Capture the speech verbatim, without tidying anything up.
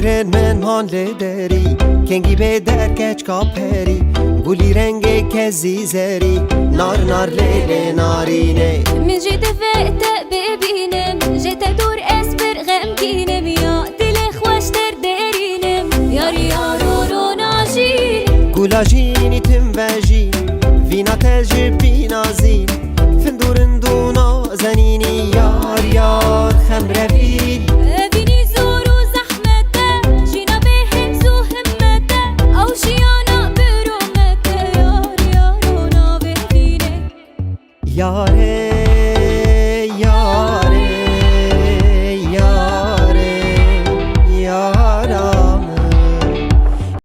Rên min man lê derî, kengî bê derkeç kaperî, gulî rengê kezî zerî, nar nar lê lê narînê. Min jî divê te bibînim, ji te dûr ez pir xemgînim ya, dilê xweştir derînim. Yarî yaro ro najîn. Gula jînî tim ve